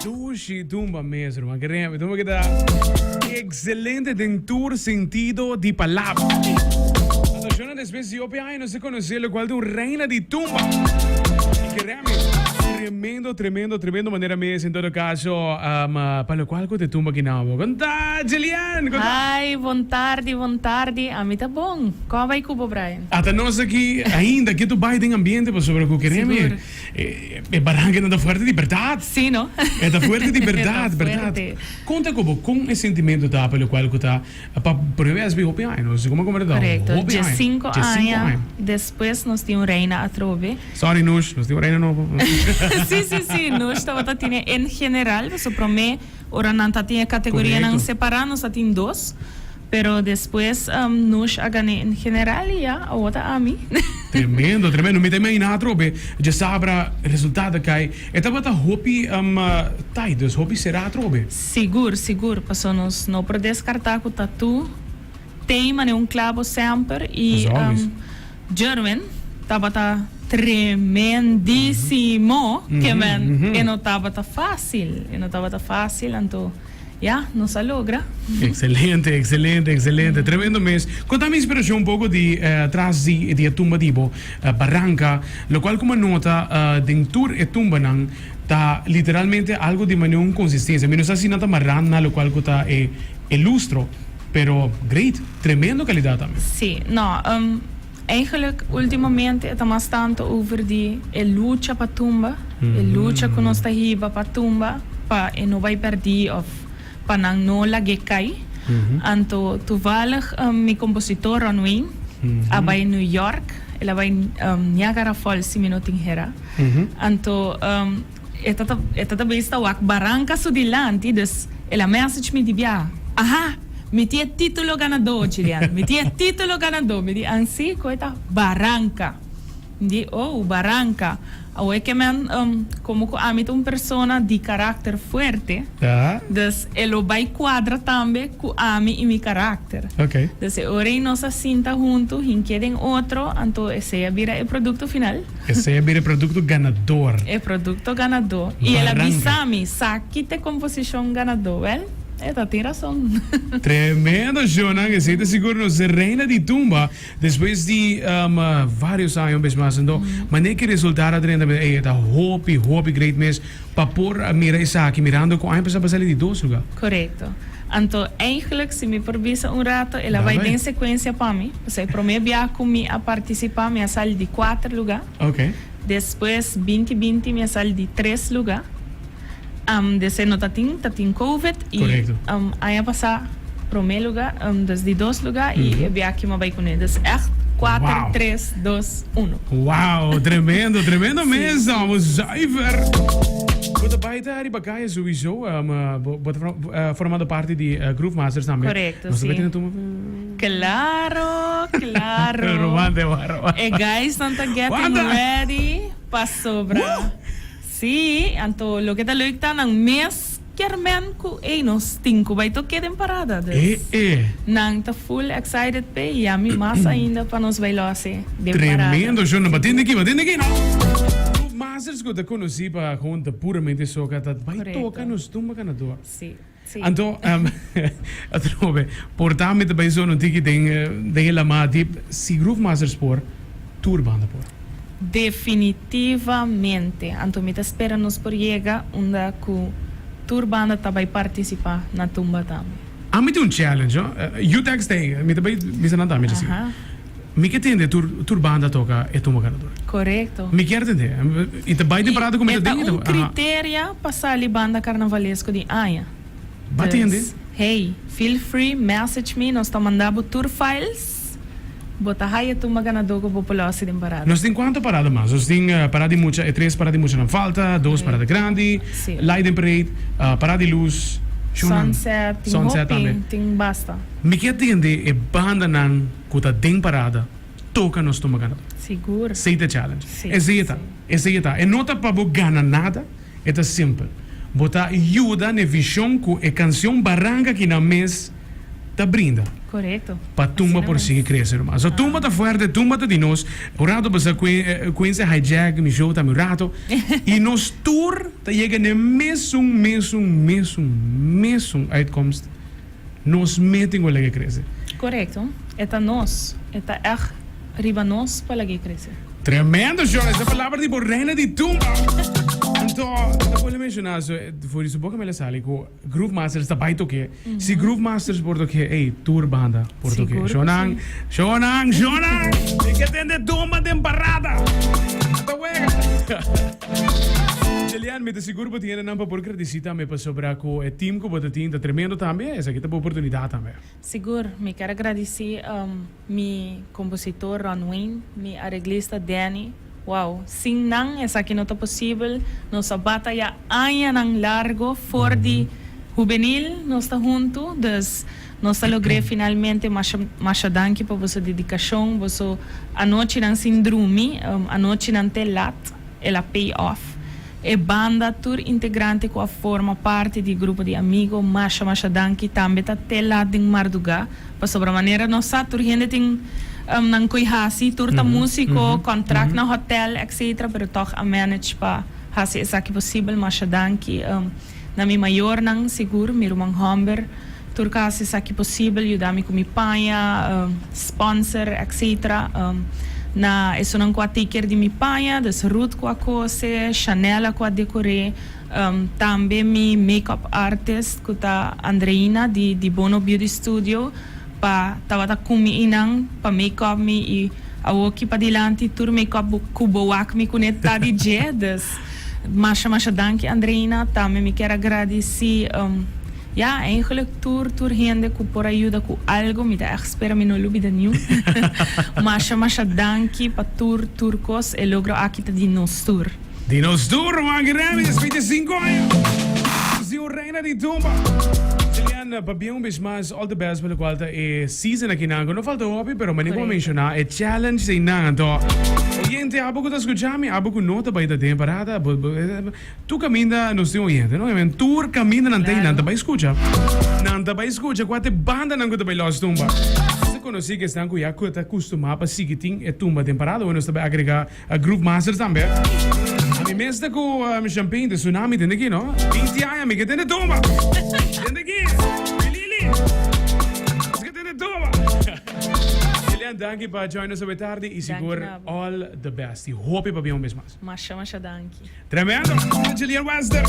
Dushi tumba mes, ruman. Kereme, tumba ki ta excelente den tur sentido di palabra. Anto despues di hopi aña nos a conoce locual ta un reina di tumba. Y kereme, tremendo, tremendo, tremendo manera mes en todo caso um, pa locual cu te tumba ki nabo. Con ta, Jillian? Con ta? Hi, bon tardi, bon tardi. Ami ta bon. Con a bay cu bo, Brian? Ata nos aki ainda ke tu bay den ambiente pasobra cu kereme. Sigur. E barankenan ta fuerte di berdad. Sí, no? E ta fuerte di berdad, E ta berdad. fuerte. Conta cu bo con e sentimento ta pa locual cu ta pa prome bes bin hopi aña, no si como como ta Correcto. hopi aña. Diescinco Diescinco aña aña. despues nos tin un reina atrobe. Sorry Nush, nos tin un reina nobo. Sí, sí, sí, Nush tabata tine en general, pasobra prome ora nan ta tin e categorianan Correcto. separa nos ta tin dos. Pero despues Nush a gané en general y ya, awor ta ami. Tremendo, tremendo. Mi ta imagina atrobe djasabra resultado a kai. E tabata hopi tight, dus hopi será atrobe. Sigur, sigur. Paso nos no por descarta cu Tattoo tey mane un clavo semper y Jerwin tabata tremendisimo ke men e no tabata facil, e no tabata facil anto. Ya, nos a logra. Excelente, excelente, excelente. Tremendo mes. Conta mi inspiracion un poco di tras di di e tumba di bo, Baranca, locual cu mi a nota den tur e tumbanan ta literalmente algo di manera un consistencia. Mi no sa si nan ta maran na locual cu ta e e lustro, pero great, tremendo calidad tambe. Sí, no, eigenlijk ultimamente e ta mas tanto over di e lucha pa tumba, e lucha cu nos ta hiba pa tumba pa e no bay perdi of pa nan no lag'e cay. Anto toevallig mi compositor Ron Wayne a bay New York, el a bay Niagara Falls si mi no tin hera. Anto e ta e ta ta bezig ta wak baranca su dilanti, dus el a message mi di bia, aha! Mi tin e titulo ganadó, Julian. Mi tin e titulo ganadó. Mi di, Ansi, koe ta Baranka. Mi di, Oh, Baranka. Awor ke men, komo ku ami ta un persona di karakter fuerte, dus e lo bai kuadra tambe ku ami i mi karakter. Dus e ora ei nos a sinta huntu, hinkié den otro, anto esei a bira e produkto final. Esei a bira e produkto ganador. E produkto ganadó. I el a bisa mi, Sa ki ta e komposishon ganadó? Wèl. E ta tin rason. Tremendo shownan, esey ta sigur nos reina di tumba despues di varios aña un bes mas anto manera ki resultado a drenta ey ta hopi hopi great mes pa por mira esaki mirando cu aña pasa a sali di dos lugar. Corecto. Anto eigenlijk si mi por bisa un rato el a bay den secuencia pa mi, pasobra e prome bia cu mi a participa mi a sali di cuater lugar, despues binti binti mi a sali di tres lugar. Desde no ta tin, ta tin covid y aña pasa prome lugar, dus di dos lugar y e biaha mi a bay cune. Dus echt cuater, tres, dos, uno. Wow, tremendo, tremendo mes, amo zuiver. Bo ta bay ta riba caya sowieso, bo ta formando parti di Groove Masters tambe. Correcto, si. Nos ta bay tene Claro, claro. Romante, romante. E guys nan ta getting ready pasobra. Sí, anto loke ta leuk ta nan mes kier men ku ey nos tin ku bai toke den parada dus nan ta full excited p'e y ami mas ainda pa nos bai lose den parada. Tremendo show, no batin di aki, batin di aki no. Groove Masters ku ta konosí pa gewoon ta puramente soca ta bai toka nos tumba ganador. Sí, sí. Anto atrobe por ta mi ta bai zona un tiki den den e lama diep si Groove Masters por tur banda por. Definitivamente. Anto mi ta spera nos por yega unda cu tur banda ta bay participa na tumba tambe. Ami tin un challenge ho. Utex ta ey. Mi ta bay bisa nan tambe djasi. Mi ke tende tur tur banda toca e tumba ganador. Corecto. Mi kier tende. Y ta bay den parada cu mi ta den. E ta un criteria pa sali banda carnavalesco di aña. Ba tende. Dus, hey, feel free, message me, nos ta manda bo tur files. Bo ta haya tumba ganadó ku bo por losi den parada. Nos tin kuantu parada mas? Nos tin parada di mucha, e tres parada di muchanan falta, dos parada grandi, Leiden Parade, parada di lus, shownan. Sunset, tin hopi, tin basta. Mi ke tende e bandanan ku ta den parada toka nos tumba ganadó. Sigur. Esei ta e challenge. Esei e ta. Esei e ta. E no ta pa bo gana nada, e ta simpel. Bo ta yuda n'e vision ku e kansion Baranka ki nan mes. ta brinda. Korekto. Pa tumba por sigui krese ruman. So tumba ta fuerte, tumba ta di nos. Un rato pasa Quincy hijack mi show tambe un rato. Y nos tur ta yega n'e mesun, mesun, mesun, mesun uitkomst. Nos mes tin ku lag'e krese. Korekto. E ta nos. E ta ègt riba nos pa lag'e krese. Tremendo shon, esa palabra di bo reina di tumba. Anto, ta por menciona so, for di su boca me la sali cu Groove Masters ta bai toke. Si Groove Masters por toke, ey, tur banda por toke. Sigur cu Shonnan, si. shonnan, shonnan! Mi ke tende tumba den parada. Ta wega. Jelian, mi ta sigur bo tin hendenan pa por gradisi tambe pasobra cu e team cu bo ta tin ta tremendo tambe. Esaki ta bo oportunidad tambe. Sigur, mi kier a gradisi Mi compositor Ron Wayne, mi areglista Danny, wow, sin nan esaki no ta posibel, nos a bataya añanan largo for di hubenil nos ta hunto, dus nos ta logr'é finalmente, masha masha danki pa boso dedicacion, boso anochinan sin drumi, anochinan te lat, el a pay off. E banda, tur integrante cu a forma parti di grupo di amigo, masha masha danki, tambe ta te lat den marduga, Pasobra manera nos sa tur hende tin nan koe hasi, tur ta musico, contract na hotel etc. Pero tog a manage pa hasi esaki posibel. Masha danki na mi mayornan sigur, mi ruman homber, tur ka hasi esaki posibel, yuda mi ku mi paña, sponsor etc. Na esunnan ku a take care di mi paña, dus Ruth ku a kose, Shanella ku a decor'é. Tambe mi make-up artist cu ta Andreina di di Bono Beauty Studio pa tabata cu mi eynan pa make-up mi y awoki padilanti tur make-up cu bo wak mi cune ta di dje dus masha masha danki Andreina. Tambe mi kier a gradici ya eigenlijk tur tur hende cu por a yuda cu algo mi ta echt spera mi no lubida niun masha masha danki pa tur tur cos e logro aki ta di nos tur. Di nos tur, Juan Guerrero, despues di cinco aña, nos tin un reina di tumba. Julian, pabia un bes mas, all the best pa locual ta e season akinan, cu no falta hopi, pero mane cu a menciona e challenge einan. Anto, oyente, abo cu ta scucha mi, abo cu no ta bay ta den parada, bo, bo, tur caminda nos tin oyente, no? Men tur caminda nan ta ey, nan ta bay scucha. Nan ta bay scucha cua ta e bandanan cu ta bay los tumba. Nos ta conoci cu esnan cu ya cu ta custuma pa sigui tin e tumba den parada, bueno, nos ta bay agrega. A Groove Masters tambe. A mi mes ta ku champagne de tsunami tende aki no. 20 aña mi ke tende tumba. Tende aki. Lili. Nos ke tende tumba. Lilian, danki pa join nos awe tardi y sigur all the best. Y hopi pa bin un bes mas. Masha masha danki. Tremendo. Lilian Wester.